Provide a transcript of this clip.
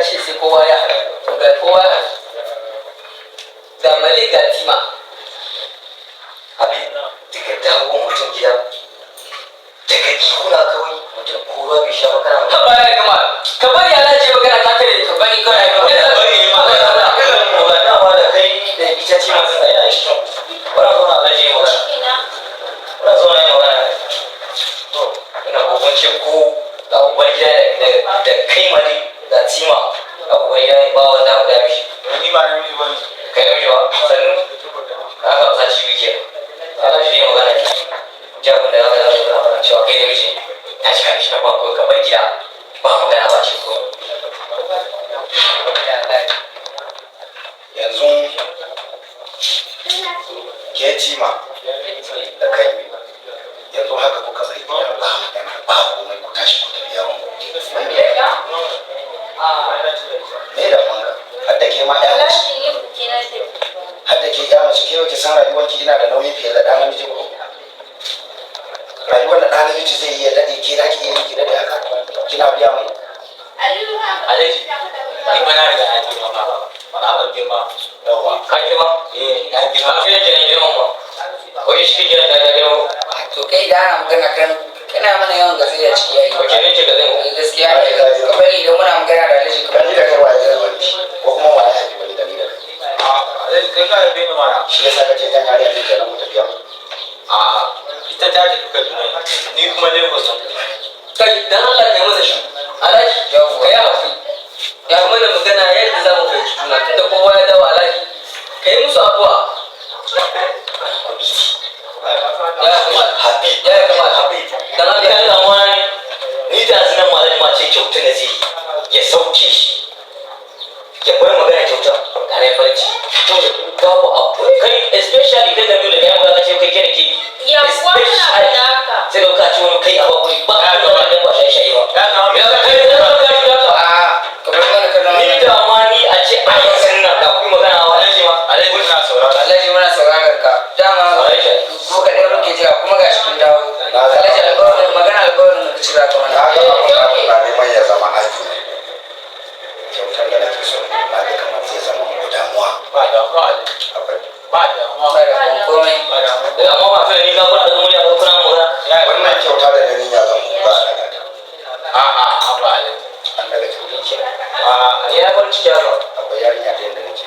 ce sai kowa ya haɗu. To ga kowa ya haɗu. Ga Malik, ga Tima. Abin daga dawo mutum gida daga ihuna kawai, mutum ko ruwa bai sha ba, kana Ka ba ya gama. Ka bari Alhaji ya magana, ta kare, ka bari kawai ya gama. Bari yi magana, magana ma da kai da ita ce masu tsaye a cikin. Bara zauna, Alhaji yi magana. Bara zauna yi magana. To ina kokon ce ko ga uban gida da kai Mali da Tima, ga uban gida ba wanda aka gaya mishi. Ni ba namiji ba ne. Kai namiji ba, sannu haka ba sa ciwo kenan. Alhaji yi magana ne, jabin da zaka zaka kana faɗa cewa kai namiji ne, ta cika mishi na ba ko ka bar gida ba magana ba ce ko. Yanzu ke Tima da kai, yanzu haka kuka zai gida ba magana ba komai, ku tashi ku tafi yawon ku. Me da wanka har da ke ma ya mace, har da ke ya mace, ke ki san rayuwanki ina da nauyi fiye da ɗa namiji ba. Rayuwar da ɗa namiji zai iya daɗe, ke za ki iya yi ki daɗe haka kina biya mai? Alhaji, ni ba na riga na girma ba. Ba ban girma. Yawa. Ka girma? Eh, na girma. Ka fi ne girman ba ko shi ke ta girma? To kai da ana magana kan kana mana yawan gaskiya ciki yayi. Ko ke ne ce ka zai? Eh, gaskiya ne, ka bari idan muna magana da Alhaji ka Da ni da kai waye zai wani, ko kuma waye haifi wani, da ni da kai? Alhaji, kai ka haife ni mana. Shi yasa kake jan yarinya ɗin kenan mu tafiya mu? A ita ta tafi Kaduna ne. Ni kuma Lagos na tafi. Kai, dan Allah kai masa shi. Alhaji, Yawwa. ka yi haƙuri. Ya mana magana yadda za mu fahimci juna, tunda kowa ya dawo. Alhaji, ka yi musu abuwa. Ya kamata. Habib. Ya kamata. Habib. Dan Allah. Ya damuwa ne ni da azinan malam ma ce kyauta na zai ya sauke shi ya bar magana kyauta da na farin ciki. To babu abu kai, especially kai da biyu da kai magana ce kai ke da ke. Ya kuwa kana faɗa haka? Sai ka ci wani kai a bakuri ba a ba da ba shaye ba. Ya na ya kai da ka ci da A ka bar mana kallon ni wannan. Da ma ni a ce a yanzu nan da kuma magana wa Alhaji ma, Alhaji na saurara. Alhaji, muna sauraron ka. Dama Alhaji. ko kaɗai muke jira, kuma ga shi kun dawo. Alhaji, alƙawarin magana, alƙawarin da kace za ka mana. Na ga abun da na neman ya zama aiki ne. Kyautar da nake so na ga kamar zai zama muku damuwa. Ba damuwa, Alhaji. Akwai Ba damuwa. Ba da komai. Ba damuwa. Da amma ba sai ni ga kuna da murya ko kuna magana. Ya yi. Wannan kyauta da na niyya zan muku, ba a daga ta. A'a, ba Alhaji. An daga kyauta. A ni ya farin ciki haka. Akwai yarinya da yadda nake